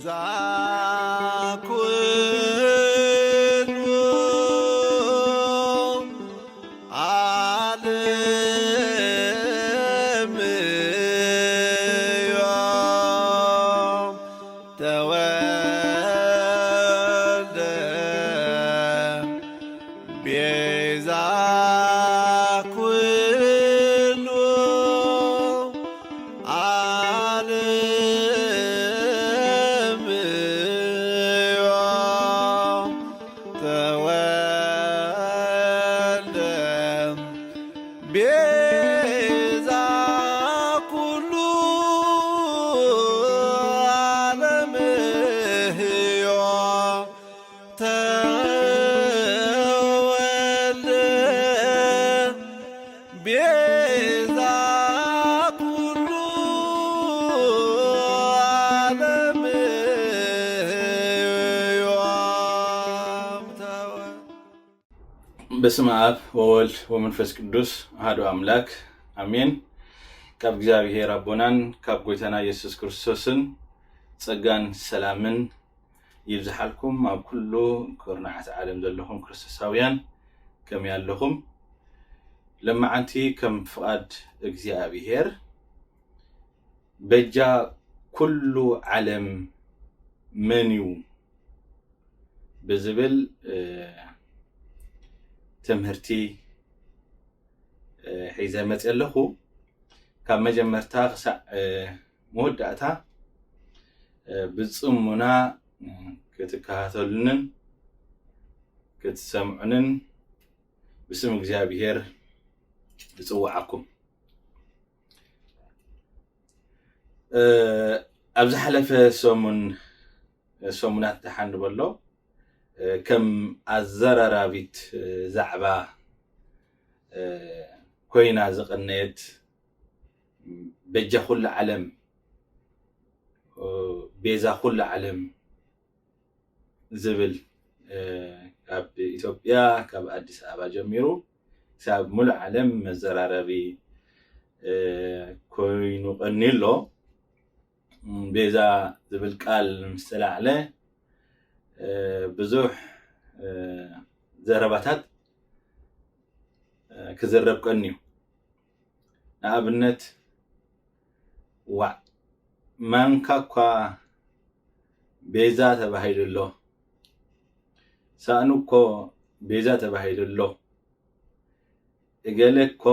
ዛ ኩሉ ዓለም እዮ ተወልደ ቤዛ ኩሉ ዓለም እዮ ተወልደ ቤዛ ኩሉ ዓለም እዮ ተወልደ ቤዛ ኩሉ ዓለም እዮም ተወ- በስመ አብ ወወልድ ወመንፈስ ቅዱስ አሐዱ አምላክ አሜን። ካብ እግዚኣብሔር ኣቦናን ካብ ጎይታና ኢየሱስ ክርስቶስን ጸጋን ሰላምን ይብዝሓልኩም። ኣብ ኩሉ ኩርናዓት ዓለም ዘለኹም ክርስቶሳውያን ከመይ ኣለኹም? ለማዓንቲ ከም ፍቓድ እግዚኣብሔር በጃ ኩሉ ዓለም መን እዩ ብዝብል ትምህርቲ ሒዘ መፅእ ኣለኹ። ካብ መጀመርታ ክሳዕ መወዳእታ ብፅሙና ክትከታተሉንን ክትሰምዑንን ብስም እግዚኣብሔር እፅውዓኩም። ኣብ ዝሓለፈ ሰሙን ሰሙናት ደሓን ንበሎ ከም ኣዘራራቢት ዛዕባ ኮይና ዝቐነየት በጃ ኩሉ ዓለም ቤዛ ኩሉ ዓለም ዝብል ካብ ኢትዮጵያ ካብ ኣዲስ ኣበባ ጀሚሩ ክሳብ ሙሉእ ዓለም መዘራረቢ ኮይኑ ቀንዩ ኣሎ። ቤዛ ዝብል ቃል ምስ ተላዕለ ብዙሕ ዘረባታት ክዝረብ ቀንዩ። ንኣብነት ዋዕ ማንካ እኳ ቤዛ ተባሂሉ ኣሎ፣ ሳእኑ እኮ ቤዛ ተባሂሉ ኣሎ፣ እገለ እኮ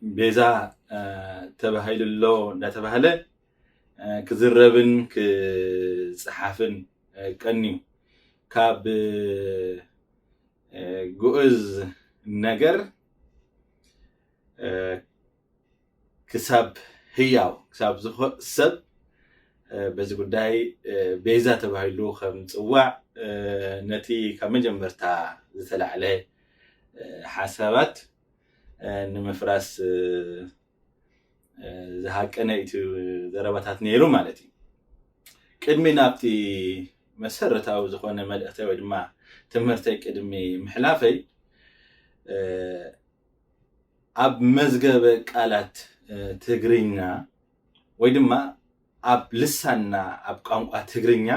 ቤዛ ተባሂሉ ኣሎ እንዳተባህለ ክዝረብን ክፀሓፍን ቀንዩ። ካብ ግኡዝ ነገር ክሳብ ህያው ክሳብ ዝኾ ሰብ በዚ ጉዳይ ቤዛ ተባሂሉ ከም ዝፅዋዕ ነቲ ካብ መጀመርታ ዝተላዕለ ሓሳባት ንምፍራስ ዝሃቀነ እቲ ዘረባታት ነይሩ ማለት እዩ። ቅድሚ ናብቲ መሰረታዊ ዝኾነ መልእኽተይ ወይ ድማ ትምህርተይ ቅድሚ ምሕላፈይ ኣብ መዝገበ ቃላት ትግርኛ ወይ ድማ ኣብ ልሳንና ኣብ ቋንቋ ትግርኛ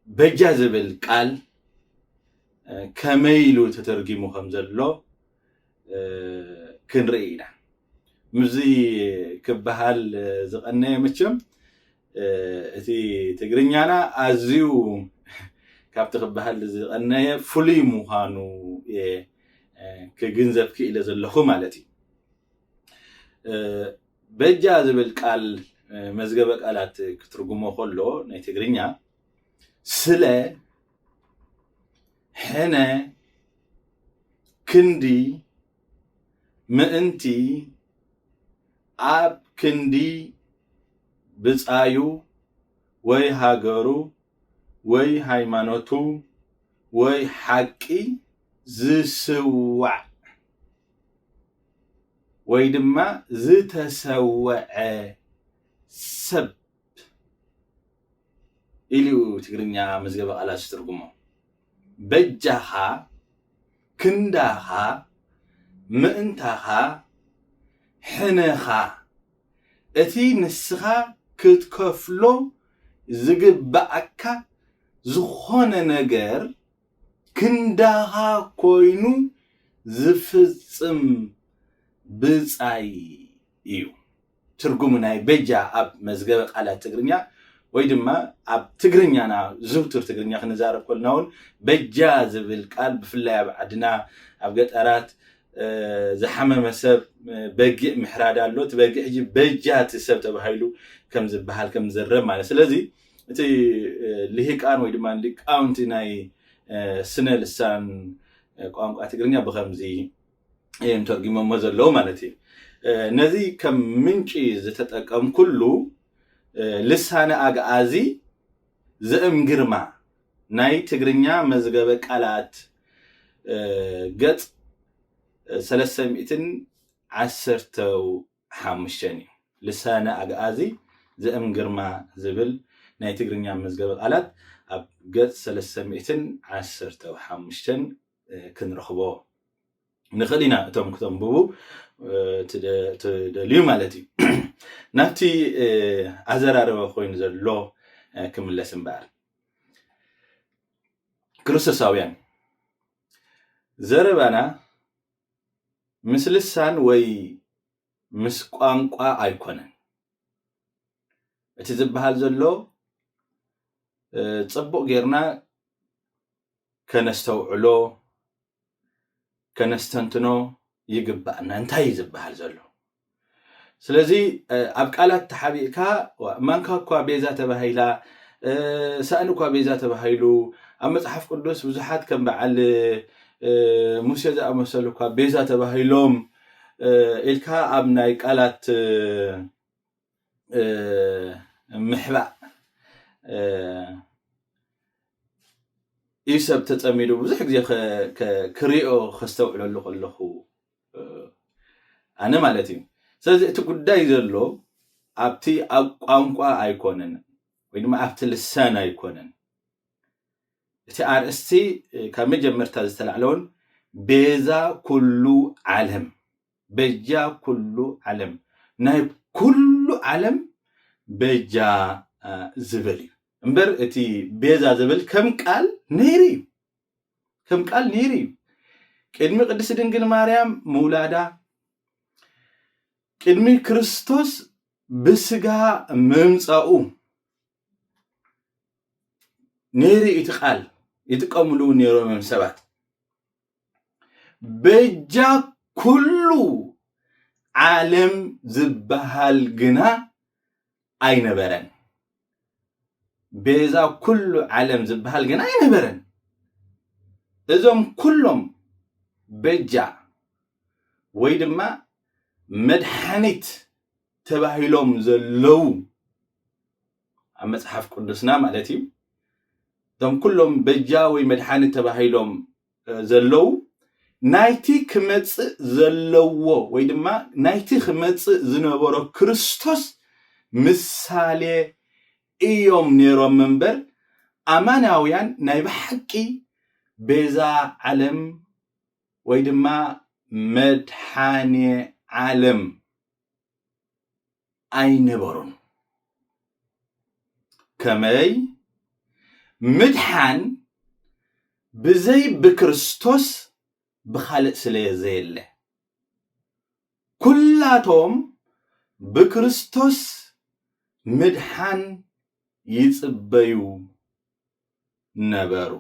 በጃ ዝብል ቃል ከመይ ኢሉ ተተርጊሙ ከም ዘሎ ክንርኢ ኢና። ምስዚ ክበሃል ዝቐነየ መቸም እቲ ትግርኛና ኣዝዩ ካብቲ ክበሃል ዝቐነየ ፍሉይ ምዃኑ እየ ክግንዘብ ክኢለ ዘለኹ ማለት እዩ። በጃ ዝብል ቃል መዝገበ ቃላት ክትርጉሞ ከሎ ናይ ትግርኛ ስለ፣ ሕነ፣ ክንዲ፣ ምእንቲ፣ ኣብ ክንዲ ብጻዩ ወይ ሃገሩ ወይ ሃይማኖቱ ወይ ሓቂ ዝስዋዕ ወይ ድማ ዝተሰወዐ ሰብ ኢሉ እዩ ትግርኛ መዝገበ ቃላት ዝትርጉሞ። በጃኻ፣ ክንዳኻ፣ ምእንታኻ፣ ሕነኻ፣ እቲ ንስኻ ክትከፍሎ ዝግባኣካ ዝኾነ ነገር ክንዳኻ ኮይኑ ዝፍጽም ብጻይ እዩ። ትርጉሙ ናይ በጃ ኣብ መዝገበ ቃላት ትግርኛ ወይ ድማ ኣብ ትግርኛና ዝውቱር ትግርኛ ክንዛረብ ከለና እውን በጃ ዝብል ቃል ብፍላይ ኣብ ዓድና ኣብ ገጠራት ዝሓመመ ሰብ በጊዕ ምሕራድ ኣሎ። እቲ በጊዕ ሕጂ በጃ እቲ ሰብ ተባሂሉ ከም ዝበሃል ከም ዝረብ ማለት። ስለዚ እቲ ልሂቃን ወይ ድማ ሊቃውንቲ ናይ ስነ ልሳን ቋንቋ ትግርኛ ብኸምዚ እዮም ተርጊሞሞ ዘለዉ ማለት እዩ። ነዚ ከም ምንጪ ዝተጠቀምኩሉ ልሳነ ኣግኣዚ ዘእም ግርማ ናይ ትግርኛ መዝገበ ቃላት ገጽ ሰለስተ ሚእትን ዓሰርተው ሓሙሽተን እዩ። ልሳነ ኣግኣዚ ዘእም ግርማ ዝብል ናይ ትግርኛ መዝገበ ቃላት ኣብ ገጽ ሰለስተ ሚእትን ዓሰርተው ሓሙሽተን ክንረኽቦ ንኽእል ኢና። እቶም ክተንብቡ ትደልዩ ማለት እዩ። ናብቲ ኣዘራርበ ኮይኑ ዘሎ ክምለስ እምበኣር፣ ክርስቶሳውያን፣ ዘረባና ምስ ልሳን ወይ ምስ ቋንቋ ኣይኮነን። እቲ ዝበሃል ዘሎ ጽቡቕ ጌርና ከነስተውዕሎ፣ ከነስተንትኖ ይግባእና። እንታይ እዩ ዝበሃል ዘሎ? ስለዚ ኣብ ቃላት ተሓቢእካ፣ ማንካ እኳ ቤዛ ተባሂላ፣ ሳእኒ እኳ ቤዛ ተባሂሉ፣ ኣብ መጽሓፍ ቅዱስ ብዙሓት ከም በዓል ሙሴ ዝኣመሰሉ እኳ ቤዛ ተባሂሎም ኢልካ ኣብ ናይ ቃላት ምሕባእ እዩ ሰብ ተጸሚዱ ብዙሕ ግዜ ክሪኦ ከስተውዕለሉ ከለኹ ኣነ ማለት እዩ። ስለዚ እቲ ጉዳይ ዘሎ ኣብቲ ኣብ ቋንቋ ኣይኮነን ወይ ድማ ኣብቲ ልሳን ኣይኮነን። እቲ ኣርእስቲ ካብ መጀመርታ ዝተላዕለውን ቤዛ ኩሉ ዓለም፣ በጃ ኩሉ ዓለም፣ ናይ ኩሉ ዓለም በጃ ዝብል እዩ እምበር እቲ ቤዛ ዝብል ከም ቃል ነይሩ እዩ። ከም ቃል ነይሩ እዩ። ቅድሚ ቅድስቲ ድንግል ማርያም ምውላዳ፣ ቅድሚ ክርስቶስ ብስጋ ምምጻኡ ነይሩ እቲ ቃል ይጥቀምሉ ነይሮም እዮም ሰባት። በጃ ኩሉ ዓለም ዝበሃል ግና ኣይነበረን። ቤዛ ኩሉ ዓለም ዝበሃል ግና ኣይነበረን። እዞም ኩሎም በጃ ወይ ድማ መድሓኒት ተባሂሎም ዘለዉ ኣብ መጽሓፍ ቅዱስና ማለት እዩ። እዞም ኩሎም በጃ ወይ መድሓኒት ተባሂሎም ዘለዉ ናይቲ ክመጽእ ዘለዎ ወይ ድማ ናይቲ ክመጽእ ዝነበሮ ክርስቶስ ምሳሌ እዮም ነይሮም እምበር ኣማናውያን ናይ ብሓቂ ቤዛ ዓለም ወይ ድማ መድሓኒ ዓለም ኣይነበሩን። ከመይ? ምድሓን ብዘይ ብክርስቶስ ብኻልእ ስለ ዘየለ፣ ኩላቶም ብክርስቶስ ምድሓን ይጽበዩ ነበሩ።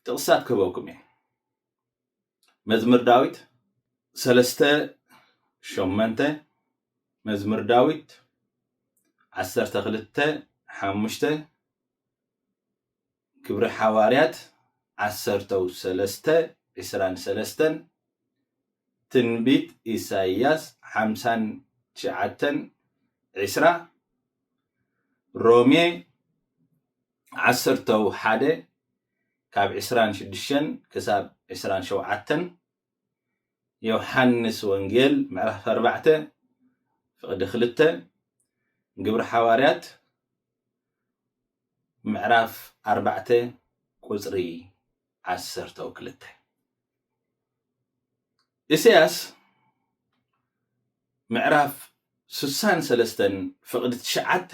ጥቕስታት ክህበኩም እየ። መዝሙር ዳዊት ሰለስተ ሸሞንተ፣ መዝሙር ዳዊት ዓሰርተ ክልተ ሓሙሽተ፣ ግብሪ ሓዋርያት ዓሰርተው ሰለስተ ዒስራን ሰለስተን፣ ትንቢት ኢሳይያስ ሓምሳን ትሽዓተን ዒስራ፣ ሮሜ ዓሰርተው ሓደ ካብ ዒስራን ሽዱሽተን ክሳብ ዒስራን ሸውዓተን፣ ዮሃንስ ወንጌል ምዕራፍ ኣርባዕተ ፍቕዲ ክልተ፣ ግብሪ ሓዋርያት ምዕራፍ ኣርባዕተ ቁጽሪ ዓሰርተው ክልተ። ኢሳያስ ምዕራፍ ስሳን ሰለስተን ፍቕዲ ትሽዓተ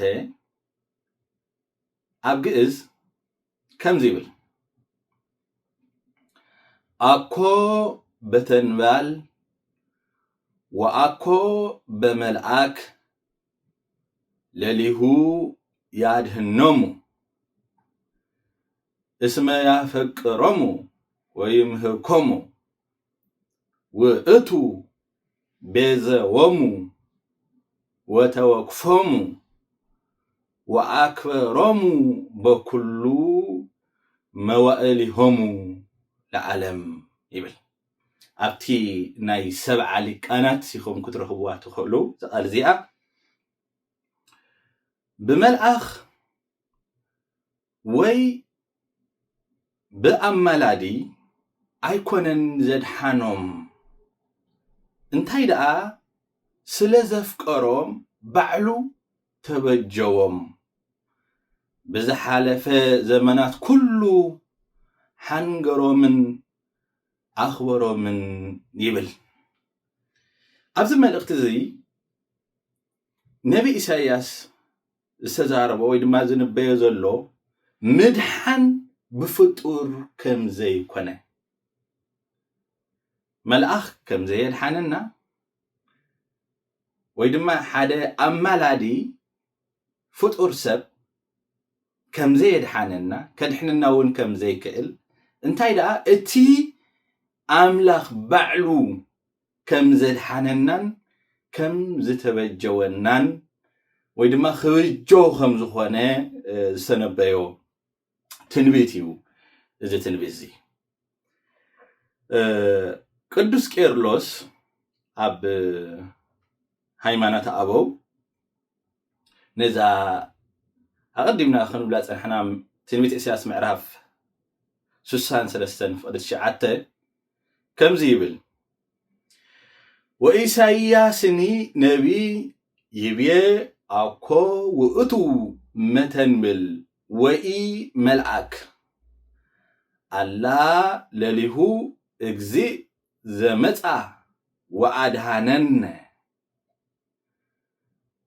ኣብ ግእዝ ከምዚ ይብል፣ ኣኮ በተንባል ወኣኮ በመልኣክ ለሊሁ ያድህኖሙ እስመ ያፈቅሮሙ ወይምህኮሙ ውእቱ ቤዘዎሙ ወተወክፎሙ ወኣክበሮሙ በኩሉ መዋእሊሆሙ ለዓለም ይብል። ኣብቲ ናይ ሰብዓ ሊቃናት ኢኹም ክትረኽብዋ ትኽእሉ እዛ ቃል እዚኣ። ብመልኣኽ ወይ ብኣማላዲ ኣይኮነን ዘድሓኖም፣ እንታይ ደኣ ስለ ዘፍቀሮም ባዕሉ ተበጀዎም። ብዝሓለፈ ዘመናት ኩሉ ሓንገሮምን ኣኽበሮምን ይብል። ኣብዚ መልእኽቲ እዚ ነቢ ኢሳይያስ ዝተዛረቦ ወይ ድማ ዝንበዮ ዘሎ ምድሓን ብፍጡር ከም ዘይኮነ፣ መልኣኽ ከም ዘየድሓነና ወይ ድማ ሓደ ኣማላዲ ፍጡር ሰብ ከም ዘየድሓነና፣ ከድሕነና እውን ከም ዘይክእል፣ እንታይ ደኣ እቲ ኣምላኽ ባዕሉ ከም ዘድሓነናን ከም ዝተበጀወናን ወይ ድማ ክብጆ ከም ዝኾነ ዝተነበዮ ትንቢት እዩ። እዚ ትንቢት እዚ ቅዱስ ቄርሎስ ኣብ ሃይማኖት ኣበው ነዛ ኣቐዲምና ክንብላ ጸንሕና ትንቢት ኢሳያስ ምዕራፍ ስሳን ሰለስተን ፍቕዲ ትሽዓተ ከምዚ ይብል፣ ወኢሳይያስኒ ነቢ ይብየ ኣኮ ውእቱ መተንብል ወኢ መልኣክ ኣላ ለሊሁ እግዚእ ዘመጻ ወኣድሃነነ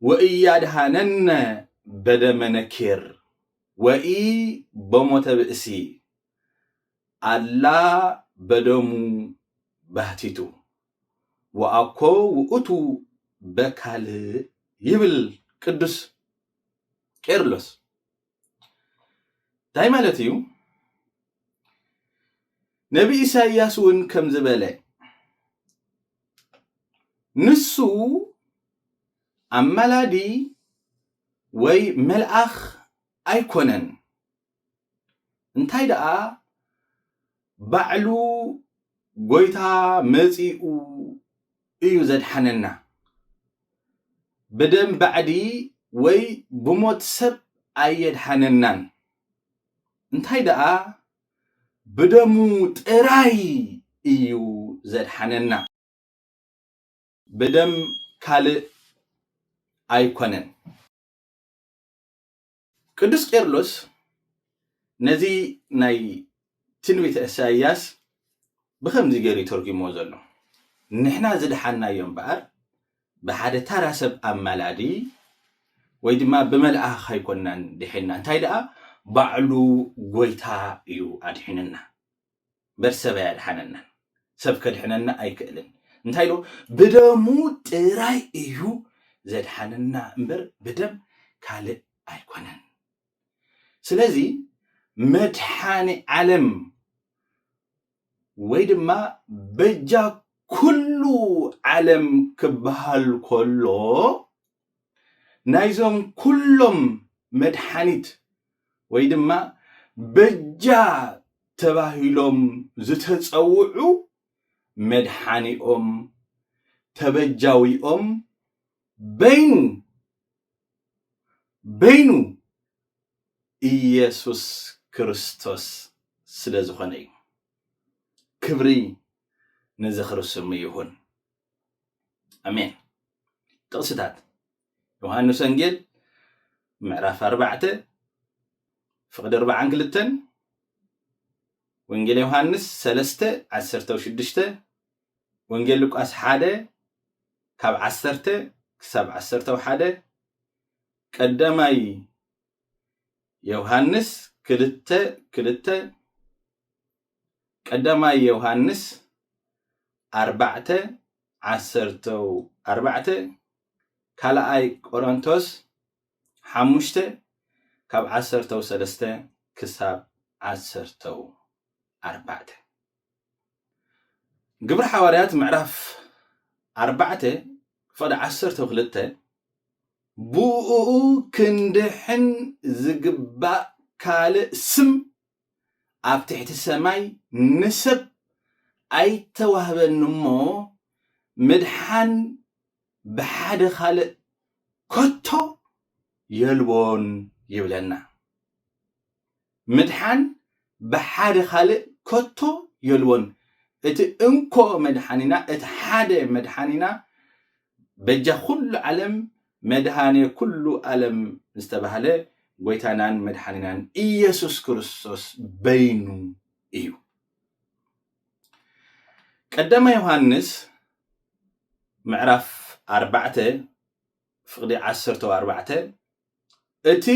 ወእያድሃነነ በደመ ነኪር ወኢ በሞተ ብእሲ ኣላ በደሙ ባህቲቱ ወኣኮ ውእቱ በካልእ ይብል ቅዱስ ቄርሎስ። እንታይ ማለት እዩ? ነቢ ኢሳይያስ እውን ከም ዝበለ ንሱ ኣማላዲ ወይ መልኣኽ ኣይኮነን። እንታይ ደኣ ባዕሉ ጎይታ መጺኡ እዩ ዘድሓነና። ብደም ባዕዲ ወይ ብሞት ሰብ ኣየድሓነናን። እንታይ ደኣ ብደሙ ጥራይ እዩ ዘድሓነና። ብደም ካልእ ኣይኮነን። ቅዱስ ቄርሎስ ነዚ ናይ ትንቢተ ኢሳይያስ ብኸምዚ ገይሩ እዩ ተርጒሞ ዘሎ። ንሕና ዝደሓንናዮ እምበኣር ብሓደ ታራ ሰብ ኣማላዲ ወይ ድማ ብመልኣኽ ኣይኮንናን ድሒንና፣ እንታይ ደኣ ባዕሉ ጎይታ እዩ ኣድሒንና። እምበር ሰብ ኣያድሓነናን። ሰብ ከድሕነና ኣይክእልን። እንታይ ኢሉ? ብደሙ ጥራይ እዩ ዘድሓነና እምበር ብደም ካልእ ኣይኮነን። ስለዚ መድሓኒ ዓለም ወይ ድማ በጃ ኩሉ ዓለም ክበሃል ከሎ ናይዞም ኩሎም መድሓኒት ወይ ድማ በጃ ተባሂሎም ዝተጸውዑ መድሓኒኦም ተበጃዊኦም በይኑ በይኑ ኢየሱስ ክርስቶስ ስለ ዝኾነ እዩ። ክብሪ ንዝኽሪ ስሙ ይኹን። ኣሜን። ጥቕስታት ዮሃንስ ወንጌል ምዕራፍ ኣርባዕተ ፍቕዲ ኣርባዓን ክልተን፣ ወንጌል ዮሃንስ ሰለስተ ዓሰርተ ሽዱሽተ፣ ወንጌል ሉቃስ ሓደ ካብ ዓሰርተ ክሳብ ዓሰርተው ሓደ፣ ቀዳማይ ዮሃንስ ክልተ ክልተ፣ ቀዳማይ ዮሃንስ ኣርባዕተ ዓሰርተው ኣርባዕተ፣ ካልኣይ ቆሮንቶስ ሓሙሽተ ካብ ዓሰርተው ሰለስተ ክሳብ ዓሰርተው ኣርባዕተ። ግብሪ ሓዋርያት ምዕራፍ ኣርባዕተ ፍቕዲ ዓሰርተው ክልተ፣ ብእኡ ክንድሕን ዝግባእ ካልእ ስም ኣብ ትሕቲ ሰማይ ንሰብ ኣይተዋህበን እሞ፣ ምድሓን ብሓደ ካልእ ከቶ የልቦን ይብለና። ምድሓን ብሓደ ካልእ ከቶ የልቦን። እቲ እንኮ መድሓኒና፣ እቲ ሓደ መድሓኒና፣ በጃ ኩሉ ዓለም፣ መድሃኔ ኩሉ ዓለም ዝተባህለ ጎይታናን መድሓኒናን ኢየሱስ ክርስቶስ በይኑ እዩ። ቀዳማይ ዮሃንስ ምዕራፍ ኣርባዕተ ፍቕዲ ዓሰርተው ኣርባዕተ፣ እቲ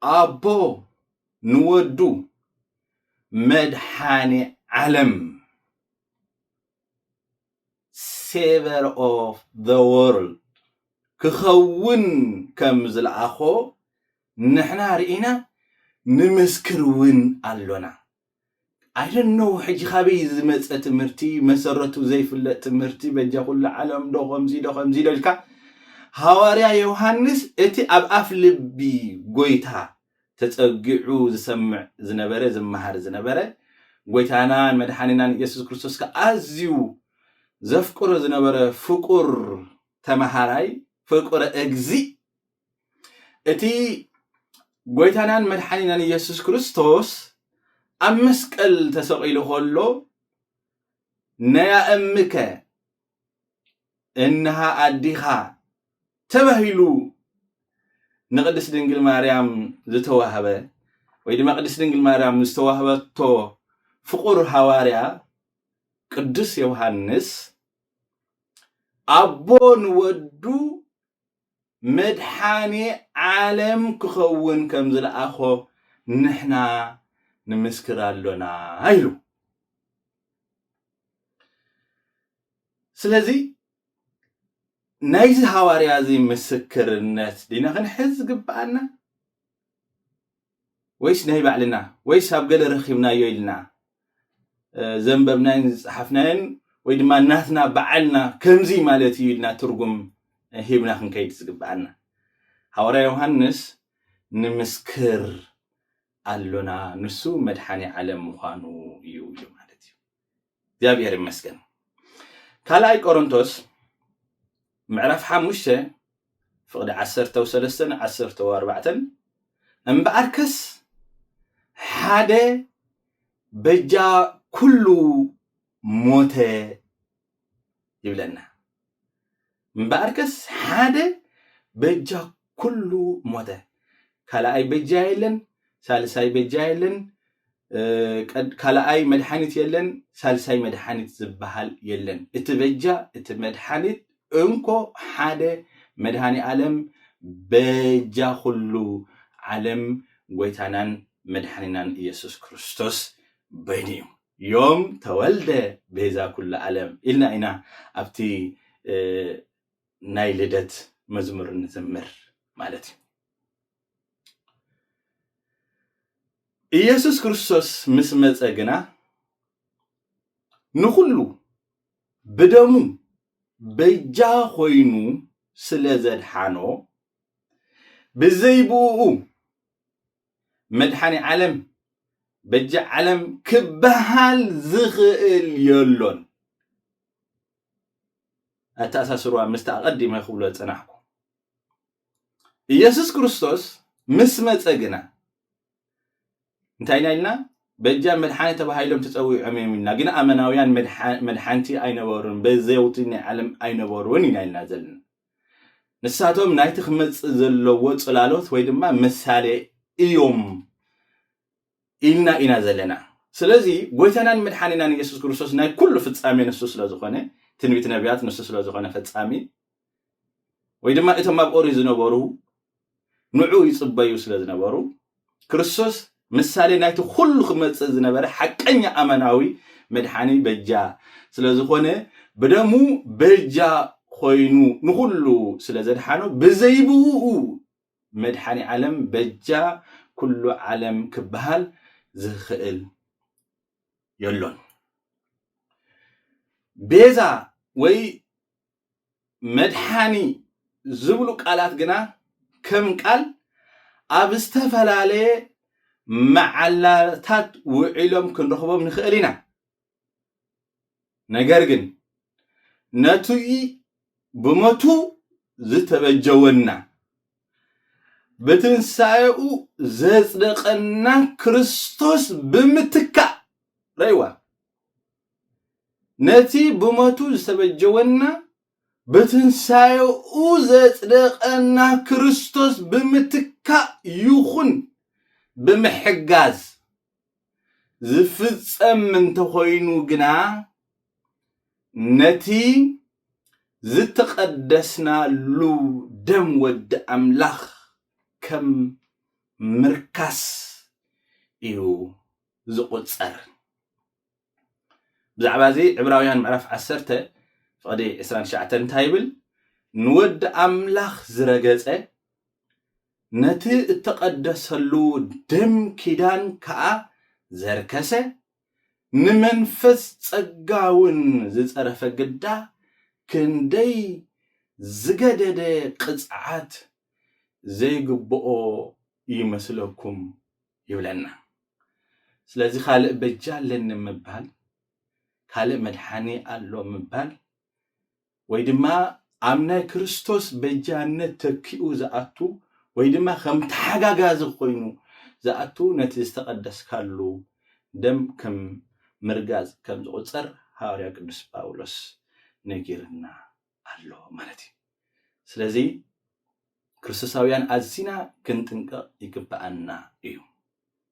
ኣቦ ንወዱ መድሓኒ ዓለም፣ Savior of the world፣ ክኸውን ከም ዝለኣኾ ንሕና ርኢና፣ ንምስክር እውን ኣሎና። I don't know፣ ሕጂ ካበይ ዝመጸ ትምህርቲ፣ መሰረቱ ዘይፍለጥ ትምህርቲ፣ በጃ ኩሉ ዓለም ዶ ከምዚ ዶ ከምዚ ዶ ኢልካ፣ ሃዋርያ ዮሃንስ እቲ ኣብ ኣፍ ልቢ ጎይታ ተጸጊዑ ዝሰምዕ ዝነበረ፣ ዝመሃር ዝነበረ፣ ጎይታናን መድሓኒናን ኢየሱስ ክርስቶስ ከኣ ኣዝዩ ዘፍቅሮ ዝነበረ ፍቁር ተመሃራይ፣ ፍቁረ እግዚእ፣ እቲ ጎይታናን መድሓኒናን ኢየሱስ ክርስቶስ ኣብ መስቀል ተሰቒሉ ከሎ፣ "ነያ እምከ እንሃ ኣዲኻ" ተባሂሉ ንቅድስት ድንግል ማርያም ዝተዋህበ፣ ወይ ድማ ቅድስት ድንግል ማርያም ዝተዋህበቶ ፍቁር ሃዋርያ ቅዱስ ዮሃንስ፣ ኣቦ ንወዱ መድሓኒ ዓለም ክኸውን ከም ዝለኣኾ ንሕና ንምስክር ኣሎና ኢሉ። ስለዚ ናይዚ ሃዋርያ እዚ ምስክርነት ዲና ክንሕዝ ዝግብኣና? ወይስ ናይ ባዕልና? ወይስ ኣብ ገለ ረኺብናዮ ኢልና፣ እ፣ ዘንበብናዮን ዝጸሓፍናዮን ወይ ድማ ናትና ባዕልና ከምዚ ማለት እዩ ኢልና ትርጉም ሂብና ክንከይድ ዝግብኣና? ሃዋርያ ዮሃንስ ንምስክር ኣሎና፣ ንሱ መድሓኒ ዓለም ምዃኑ እዩ ኢሉ ማለት እዩ። እግዚኣብሔር ይመስገን። ካልኣይ ቆሮንቶስ ምዕራፍ ሓሙሽተ ፍቕዲ ዓሰርተው ሰለስተን ዓሰርተው ኣርባዕተን፣ እምበኣርከስ ሓደ በጃ ኩሉ ሞተ ይብለና። እምበኣርከስ ሓደ በጃ ኩሉ ሞተ። ካልኣይ በጃ የለን፣ ሳልሳይ በጃ የለን፣ እ፣ ቀድ-፣ ካልኣይ መድሓኒት የለን፣ ሳልሳይ መድሓኒት ዝበሃል የለን። እቲ በጃ፣ እቲ መድሓኒት እንኮ ሓደ መድሃኒ ዓለም በጃ ኩሉ ዓለም ጎይታናን መድሓኒናን ኢየሱስ ክርስቶስ በይኑ እዩ። ዮም ተወልደ ቤዛ ኩሉ ዓለም ኢልና ኢና ኣብቲ፣ እ፣ ናይ ልደት መዝሙር ንዘምር ማለት እዩ። ኢየሱስ ክርስቶስ ምስ መጸ ግና ንኹሉ ብደሙ በጃ ኮይኑ ስለ ዘድሓኖ፣ ብዘይ ብኡ መድሓኒ ዓለም፣ በጃ ዓለም ክበሃል ዝኽእል የሎን። ኣተኣሳስርዋ ምስቲ ኣቐዲመ ክብሎ ዝጸናሕኩ። ኢየሱስ ክርስቶስ ምስ መጸ ግና እንታይ ኢና ኢልና? በጃ መድሓኒ ተባሂሎም ተጸዊዖም እዮም ኢልና። ግን ኣመናውያን መድሓ-፣ መድሓንቲ ኣይነበሩን፣ በዘውቲ ናይ ዓለም ኣይነበሩን ኢና ኢልና ዘለና። ንሳቶም ናይቲ ክመጽእ ዘለዎ ጽላሎት ወይ ድማ ምሳሌ እዮም ኢልና ኢና ዘለና። ስለዚ ጎይታናን መድሓኒናን ኢየሱስ ክርስቶስ ናይ ኩሉ ፍጻሜ ንሱ ስለ ዝኾነ፣ ትንቢት ነቢያት ንሱ ስለ ዝኾነ ፈጻሚ፣ ወይ ድማ እቶም ኣብ ኦሪት ዝነበሩ ንዑ ይጽበዩ ስለ ዝነበሩ፣ ክርስቶስ ምሳሌ ናይቲ ኩሉ ክመጽእ ዝነበረ ሓቀኛ ኣማናዊ መድሓኒ በጃ ስለ ዝኾነ፣ ብደሙ በጃ ኮይኑ ንኹሉ ስለ ዘድሓኖ፣ ብዘይብኡ መድሓኒ ዓለም በጃ ኩሉ ዓለም ክበሃል ዝኽእል የሎን። ቤዛ ወይ መድሓኒ ዝብሉ ቃላት ግና ከም ቃል ኣብ ዝተፈላለየ መዓላታት ውዒሎም ክንረኽቦም ንኽእል ኢና። ነገር ግን ነቲ ብሞቱ ዝተበጀወና ብትንሳኤኡ ዘጽደቐና ክርስቶስ ብምትካእ ረይዋ ነቲ ብሞቱ ዝተበጀወና ብትንሳኤኡ ዘጽደቐና ክርስቶስ ብምትካእ ይኹን ብምሕጋዝ ዝፍጸም እንተኾይኑ ግና ነቲ ዝተቐደስናሉ ደም ወዲ ኣምላኽ ከም ምርካስ እዩ ዝቑጸር። ብዛዕባ እዚ ዕብራውያን ምዕራፍ ዓሰርተ ፍቕዲ ዕስራን ትሽዓተን እንታይ ይብል? ንወዲ ኣምላኽ ዝረገጸ ነቲ እተቐደሰሉ ደም ኪዳን ከኣ ዘርከሰ ንመንፈስ ጸጋ እውን ዝጸረፈ ግዳ ክንደይ ዝገደደ ቅጽዓት ዘይግብኦ ይመስለኩም ይብለና። ስለዚ ካልእ በጃ ኣለኒ ምባል፣ ካልእ መድሓኒ ኣሎ ምባል፣ ወይ ድማ ኣብ ናይ ክርስቶስ በጃነት ተኪኡ ዝኣቱ ወይ ድማ ከም ተሓጋጋዚ ኮይኑ ዝኣቱ ነቲ ዝተቐደስካሉ ደም ከም ምርጋጽ ከም ዝቑጸር ሃዋርያ ቅዱስ ጳውሎስ ነጊርና ኣሎ ማለት እዩ። ስለዚ ክርስቶሳውያን ኣዝና ክንጥንቀቕ ይግብኣና እዩ።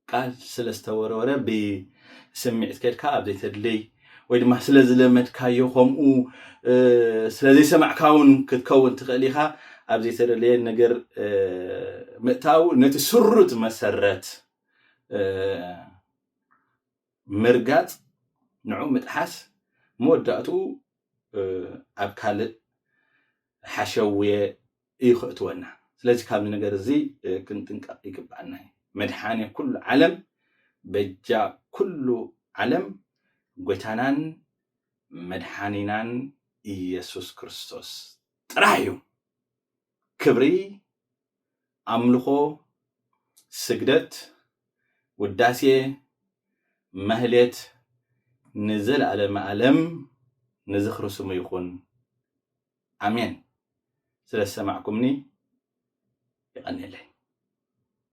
ቃል ስለ ዝተወረወረ ብስምዒት ከድካ ኣብ ዘይተድልይ ወይ ድማ ስለ ዝለመድካዮ ከምኡ ስለ ዘይሰማዕካ እውን ክትከውን ትኽእል ኢኻ። ኣብ ዘይተደለየ ነገር ምእታው ነቲ ስሩት መሰረት ምርጋጽ ንዑ ምጥሓስ መወዳእትኡ ኣብ ካልእ ሓሸውየ እዩ ከእትወና። ስለዚ ካብዚ ነገር እዚ ክንጥንቀቕ ይግብኣና እዩ። መድሓኒ ኩሉ ዓለም በጃ ኩሉ ዓለም ጎይታናን መድሓኒናን ኢየሱስ ክርስቶስ ጥራሕ እዩ። ክብሪ ኣምልኾ ስግደት ውዳሴ ማህሌት ንዘለኣለመ ኣለም ንዝኽሪ ስሙ ይኹን። ኣሜን። ስለ ዝሰማዕኩምኒ የቐንየለይ።